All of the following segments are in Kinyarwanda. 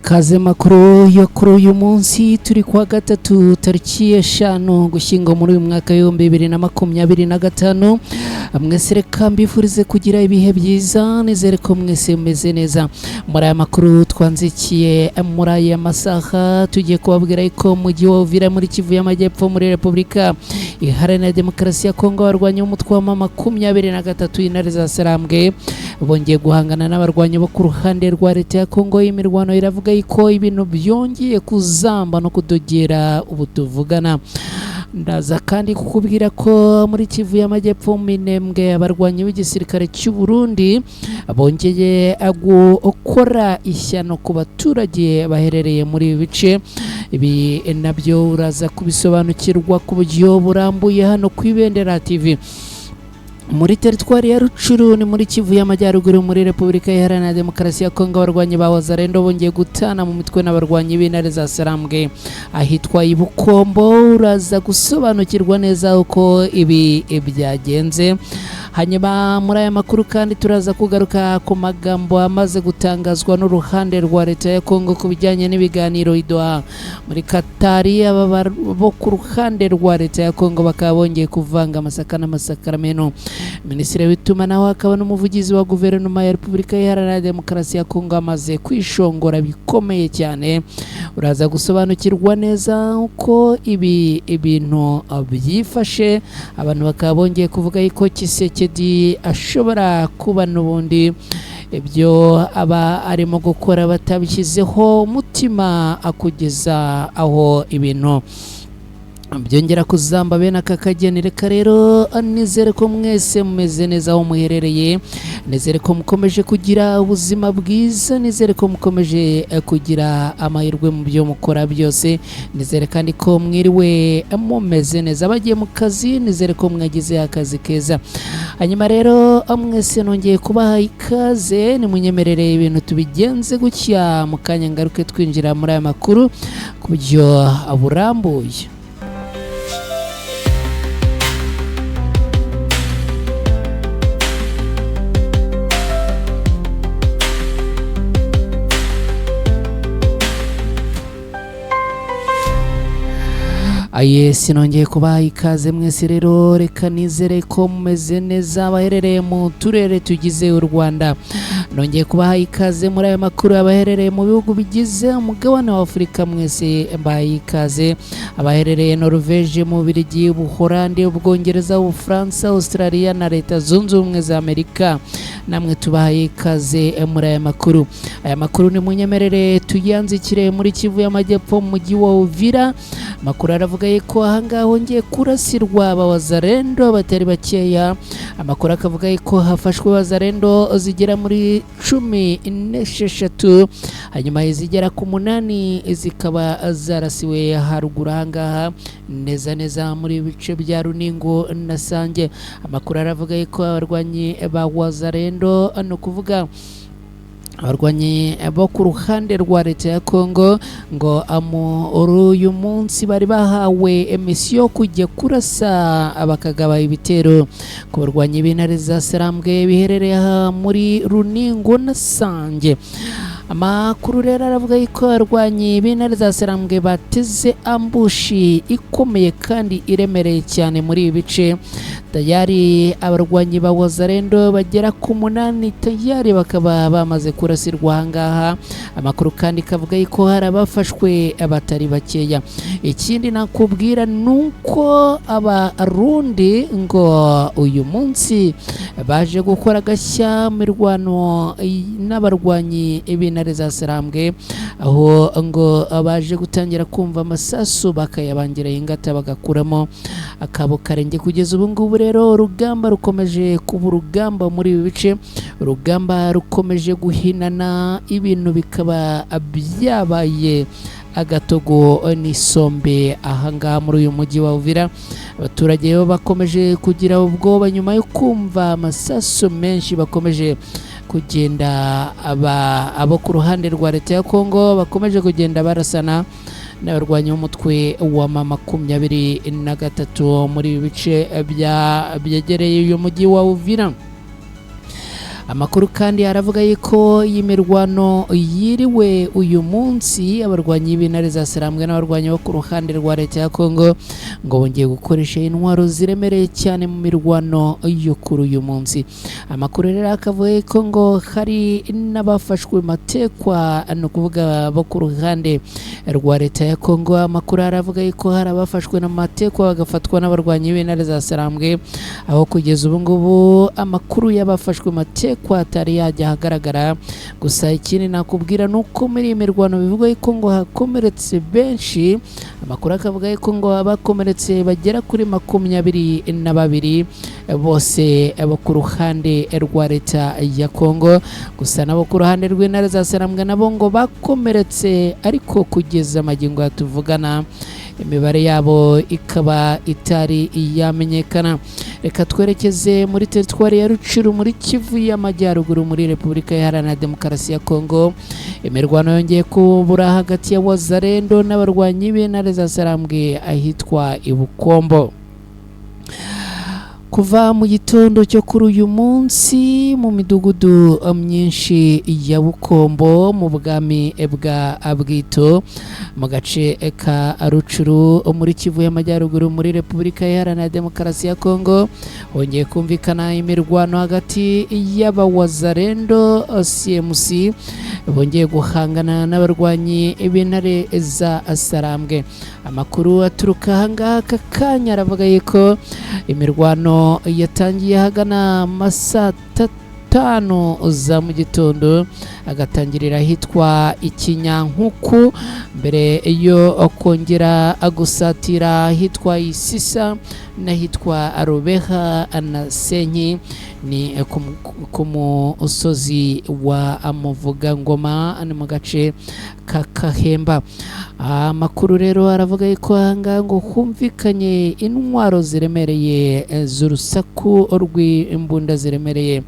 Ikaze makuru yo kuri uyu munsi, turi kuwa gatatu tariki 5 Gushyingo muri uyu mwaka 2025. Mwese reka mbifurize kugira ibihe byiza, nizere ko mwese mumeze neza. Muri aya makuru twanzikiye muri aya masaha, tugiye kubabwira ko mujyi wa Uvira muri Kivu y'Amajyepfo muri Repubulika Iharanira Demokarasi ya Kongo, abarwanyi b'umutwe wa M23 intare za Sarambwe bongeye guhangana n'abarwanyi bo ku ruhande rwa leta ya Kongo. Imirwano iravuga ko ibintu byongeye kuzamba no kudogera ubu tuvugana. Ndaza kandi kukubwira ko muri Kivu y'Amajyepfo Minembwe, abarwanyi b'igisirikare cy'u Burundi bongeye gukora ishyano ku baturage baherereye muri ibi bice. Ibi nabyo uraza kubisobanukirwa ku buryo burambuye hano ku Ibendera TV. Muri teritwari ya Rucuru ni muri Kivu y'Amajyaruguru muri Repubulika Iharanira Demokarasi ya Kongo, abarwanyi ba Wazalendo bongeye gutana mu mitwe n'abarwanyi b'intare za Sarambwe ahitwa Ibukombo. Uraza gusobanukirwa neza uko ibi byagenze. Hanyuma muri aya makuru kandi turaza kugaruka ku magambo amaze gutangazwa n'uruhande rwa leta ya Kongo ku bijyanye n'ibiganiro i Doha muri Katari. Aba bo ku ruhande rwa leta ya Kongo bakaba bongeye kuvanga amasaka n'amasakaramentu. Minisitiri w'itumanaho akaba n'umuvugizi wa guverinoma ya Repubulika Iharanira Demokarasi ya Kongo amaze kwishongora bikomeye cyane. Uraza gusobanukirwa neza uko ibi ibintu byifashe. Abantu bakaba bongeye kuvuga yuko Tshisekedi ashobora kuba n'ubundi ibyo aba arimo gukora batabishyizeho umutima, akugeza aho ibintu byongera kuzamba bene aka kageni. Reka rero nizere ko mwese mumeze neza aho muherereye, nizere ko mukomeje kugira ubuzima bwiza, nizere ko mukomeje kugira amahirwe mu byo mukora byose, nizere kandi ko mwiriwe mumeze neza. Abagiye mu kazi, nizere ko mwagize akazi keza. Hanyuma rero mwese nongeye kubaha ikaze, nimunyemerere ibintu tubigenze gutya mu kanya ngaruke twinjira muri aya makuru ku buryo burambuye. Aye, sinongeye kubaha ikaze mwese rero, reka nizere ko mumeze neza abaherereye mu turere tugize u Rwanda. Nongeye kubaha ikaze muri aya makuru abaherereye mu bihugu bigize umugabane wa Afurika, mwese mbahaye ikaze. Abaherereye Norvege, mu Bubiligi, Ubuholandi, Ubwongereza, Ubufaransa, Australia na Leta Zunze Ubumwe za Amerika, namwe tubahaye ikaze muri aya makuru. Aya makuru ni munyemerere tuyanzikire muri Kivu y'Amajyepfo mu mujyi wa Uvira. Amakuru aravuga ko ahangaha hongeye kurasirwa abawazarendo batari bakeya. Amakuru akavuga ko hafashwe wazarendo zigera muri 16, hanyuma izigera ku 8 zikaba zarasiwe haruguru ahangaha neza neza muri bice bya Runingo na Sange. Amakuru aravuga ko abarwanyi ba wazarendo, ni ukuvuga abarwanyi bo ku ruhande rwa leta ya Kongo, ngo muri uyu munsi bari bahawe emisiyo kujya kurasa bakagaba ibitero ku barwanyi b'intare za Sarambwe biherereye aha muri Runingo na Sange. Amakuru rero aravuga yuko abarwanyi b'intare za Sarambwe bateze ambushi ikomeye kandi iremereye cyane muri ibi bice. Tayari abarwanyi ba Wazalendo bagera ku 8 tayari bakaba bamaze kurasirwa ahangaha. Amakuru kandi kavuga yuko hari abafashwe batari bakeya. Ikindi nakubwira nuko abarundi ngo uyu munsi baje gukora agashya mu mirwano n'abarwanyi b'intare za Sarambwe, aho ngo baje gutangira kumva amasasu bakayabangira ingata bagakuramo akabo karenge. Kugeza ubu ngubu rero urugamba rukomeje kuba urugamba muri ibi bice, urugamba rukomeje guhinana, ibintu bikaba byabaye agatogo n'isombe ahangaha muri uyu mujyi wa Uvira. Abaturage bo bakomeje kugira ubwoba nyuma yo kumva amasasu menshi bakomeje kugenda abo ku ruhande rwa leta ya Kongo bakomeje kugenda barasana n'abarwanyi b'umutwe wa M23 muri ibi bice byegereye uyu mujyi wa Uvira. Amakuru kandi aravuga yuko iyi mirwano yiriwe uyu munsi, abarwanyi b'intare za Sarambwe n'abarwanyi bo ku ruhande rwa leta ya Kongo ngo bongeye gukoresha intwaro ziremereye cyane mu mirwano yo kuri uyu munsi. Amakuru rero akavuga yuko ngo hari n'abafashwe matekwa, ni ukuvuga bo ku ruhande rwa leta ya Kongo. Amakuru aravuga yuko hari abafashwe n'amatekwa bagafatwa n'abarwanyi b'intare za Sarambwe, aho kugeza ubu ngubu amakuru y'abafashwe matekwa atari yajya ahagaragara. Gusa ikindi nakubwira ni uko muri iyi mirwano bivugwa yuko ngo hakomeretse benshi. Amakuru akavuga yuko ngo abakomeretse bagera kuri 22 bose bo ku ruhande rwa leta ya Kongo. Gusa nabo ku ruhande rw'intare za Sarambwe nabo ngo bakomeretse, ariko kugeza magingo aya tuvugana imibare yabo ikaba itari yamenyekana. Reka twerekeze muri teritwari ya Ruciru muri Kivu y'Amajyaruguru muri Repubulika Iharanira Demokarasi ya Kongo. Imirwano yongeye kubura hagati ya Wazalendo n'abarwanyi b'intare za Sarambwe ahitwa Ibukombo. Kuva mu gitondo cyo kuri uyu munsi mu midugudu myinshi ya Bukombo mu bwami bwa Bwito mu gace ka Rucuru muri Kivu y'Amajyaruguru muri Repubulika Iharanira Demokarasi ya Kongo, hongeye kumvikana imirwano hagati y'abawazarendo CMC bongeye guhangana n'abarwanyi b'intare za Sarambwe. Amakuru aturuka ahangaha aka kanya aravuga yuko imirwano yatangiye ahagana masaa 5 za mu gitondo, agatangirira ahitwa Ikinyankuku mbere yo kongera gusatira ahitwa Isisa n'ahitwa Rubeha na Senyi, ni ku musozi wa Muvugangoma, ni mu gace ka Kahemba. Amakuru rero aravuga yuko ahangaha ngo humvikanye intwaro ziremereye z'urusaku rw'imbunda ziremereye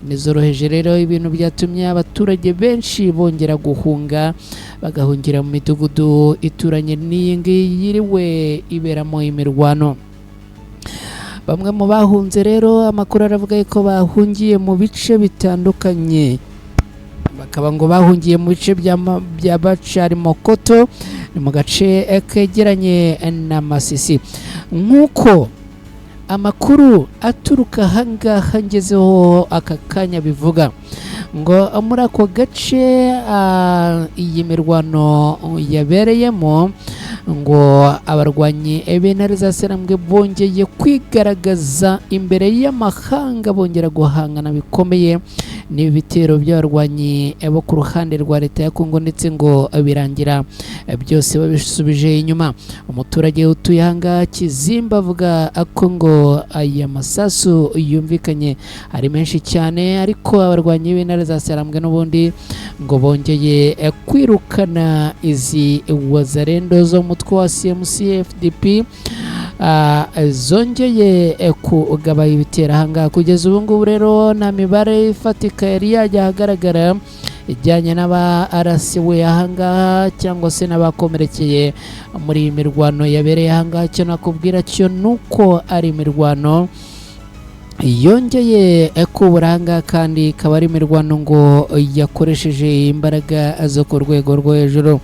nizoroheje. Rero ibintu byatumye abaturage benshi bongera guhunga, bagahungira mu midugudu ituranye n'iyi ngiyi yiriwe iberamo imirwano. Bamwe mu bahunze rero amakuru aravuga yuko bahungiye mu bice bitandukanye, bakaba ngo bahungiye mu bice bya Bacari Mokoto, ni mu gace kegeranye na Masisi. Nk'uko amakuru aturuka ahangaha ngezeho aka kanya bivuga ngo muri ako gace iyi mirwano yabereyemo, ngo abarwanyi b'intare za Sarambwe bongeye kwigaragaza imbere y'amahanga, bongera guhangana bikomeye n'ibitero by'abarwanyi bo ku ruhande rwa leta ya Kongo, ndetse ngo birangira byose babisubije inyuma. Umuturage utuye ahangaha Kizimba avuga ko ngo aya masasu yumvikanye ari menshi cyane, ariko abarwanyi b'intare za Sarambwe n'ubundi ngo bongeye kwirukana izi wazarendo zo mu mutwe wa CMC FDP zongeye kugaba ibitero ahangaha. Kugeza ubu ngubu rero nta mibare ifatika yari yajya ahagaragara ijyanye n'abarasiwe ahangaha cyangwa se n'abakomerekeye muri iyi mirwano yabereye ahangaha. Icyo nakubwira cyo nuko ari imirwano yongeye kubura ahangaha, kandi ikaba ari imirwano ngo yakoresheje imbaraga zo ku rwego rwo hejuru.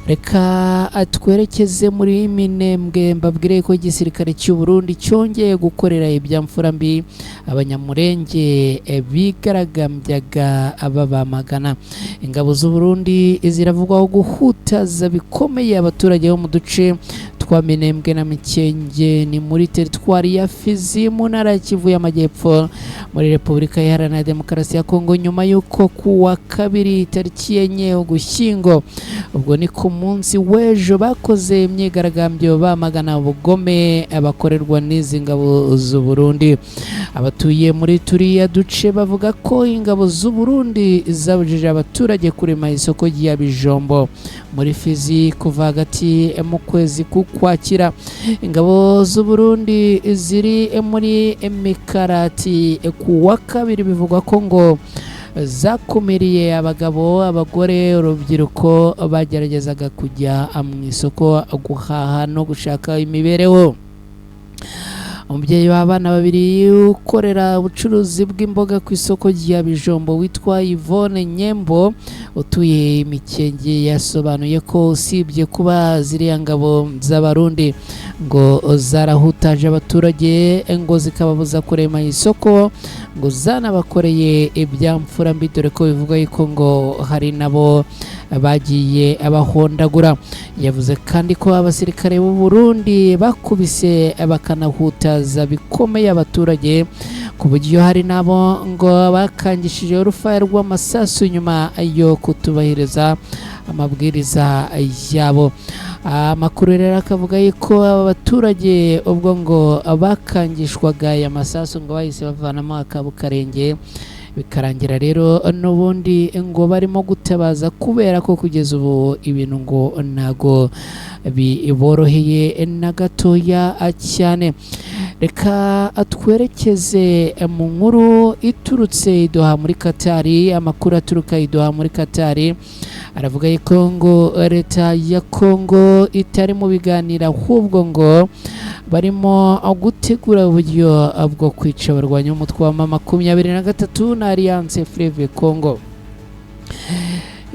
Reka twerekeze muri Minembwe, mbabwire ko igisirikare cy'u Burundi cyongeye gukorera ibyamfura mbi abanyamurenge bigaragambyaga babamagana. Ingabo z'u Burundi ziravugwaho guhutaza bikomeye abaturage bo mu duce twa Minembwe na Mikenge, ni muri teritwari ya Fizi mu ntara ya Kivu y'Amajyepfo muri Repubulika Iharanira Demokarasi ya Kongo, nyuma y'uko kuwa kabiri tariki 4 Ugushyingo, ubwo ni ku munsi w'ejo, bakoze imyigaragambyo bamagana ubugome bakorerwa n'izi ngabo z'u Burundi. Abatuye muri turiya duce bavuga ko ingabo z'u Burundi zabujije abaturage kurema isoko rya Bijombo muri Fizi kuva hagati mu kwezi k'Ukwakira. Ingabo z'u Burundi ziri muri Mikarati ku wa kabiri bivugwa ko ngo zakumiriye abagabo, abagore, urubyiruko bageragezaga kujya mu isoko guhaha no gushaka imibereho. Umubyeyi w'abana babiri ukorera ubucuruzi bw'imboga ku isoko rya Bijombo witwa Yvonne Nyembo utuye Mikenge yasobanuye ko usibye kuba ziriya ngabo z'Abarundi ngo zarahutaje abaturage ngo zikababuza kurema isoko, ngo zanabakoreye ibyamfura mbi, dore ko bivuga yuko ngo hari nabo bagiye abahondagura. Yavuze kandi ko abasirikare b'u Burundi bakubise bakanahutaza bikomeye abaturage, ku buryo hari nabo ngo bakangishije urufaya rw'amasasu nyuma yo kutubahiriza amabwiriza yabo. Amakuru rero akavuga yuko aba baturage ubwo ngo bakangishwaga aya masasu ngo bahise bavanamo akabo karenge, bikarangira rero n'ubundi ngo barimo gutabaza kubera ko kugeza ubu ibintu ngo ntago biboroheye na gatoya cyane. Reka twerekeze mu nkuru iturutse i Doha muri Katari. Amakuru aturuka i Doha muri Katari aravuga yuko ngo leta ya Kongo itari mu biganiro, ahubwo ngo barimo gutegura uburyo bwo kwica abarwanya umutwe wa M23 na Alliance Fleuve Congo.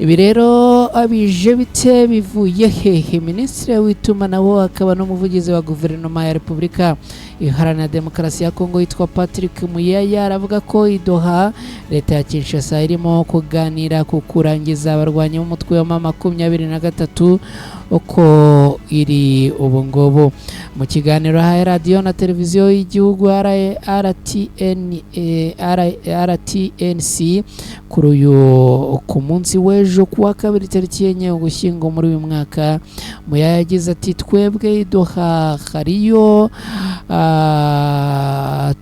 Ibi rero bije bite, bivuye hehe? Minisitiri w'itumanaho akaba n'umuvugizi wa guverinoma ya Repubulika Iharanira Demokarasi ya Kongo yitwa Patrick Muyaya aravuga ko i Doha leta ya Kinshasa irimo kuganira ku kurangiza abarwanyi b'umutwe wa M23 uko iri ubu ngubu. Mu kiganiro ha radiyo na televiziyo y'igihugu RTNC kuri uyu ku munsi w'ejo kuwa kabiri tariki 4 Ugushyingo muri uyu mwaka, Muyaya yagize ati twebwe i Doha hariyo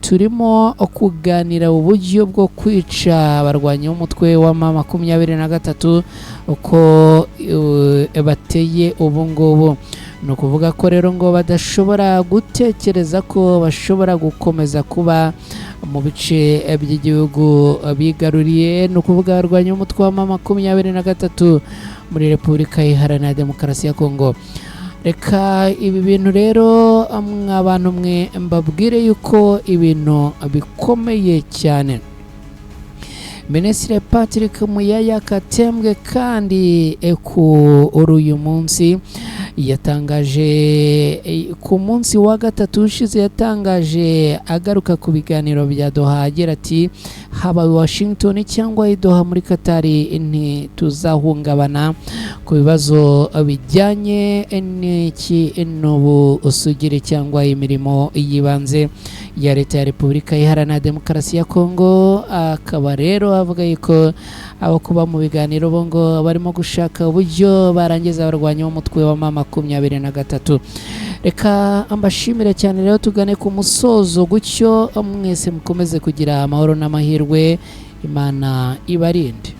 turimo kuganira uburyo bwo kwica abarwanyi b'umutwe wa M23 uko bateye ubu ngubu. Ni ukuvuga ko rero ngo badashobora gutekereza ko bashobora gukomeza kuba mu bice by'igihugu bigaruriye, ni ukuvuga abarwanya umutwe wa M23 muri Repubulika Iharanira Demokarasi ya Kongo. Reka ibi bintu rero abantu mwe mbabwire yuko ibintu bikomeye cyane. Minisitiri Patrick Muyaya Katembwe kandi kuri uyu munsi yatangaje, ku munsi wa gatatu ushize yatangaje agaruka ku biganiro bya Doha agira ati haba Washington cyangwa i Doha muri Katari ntituzahungabana ku bibazo bijyanye n'iki n'ubusugire cyangwa imirimo y'ibanze ya leta ya Repubulika Iharanira Demokarasi ya Kongo. Akaba rero avuga yuko abo kuba mu biganiro bo ngo barimo gushaka uburyo barangiza abarwanyi b'umutwe wa M23. Reka mbashimire cyane rero, tugane ku musozo gutyo mwese mukomeze kugira amahoro n'amahirwe, Imana ibarinde.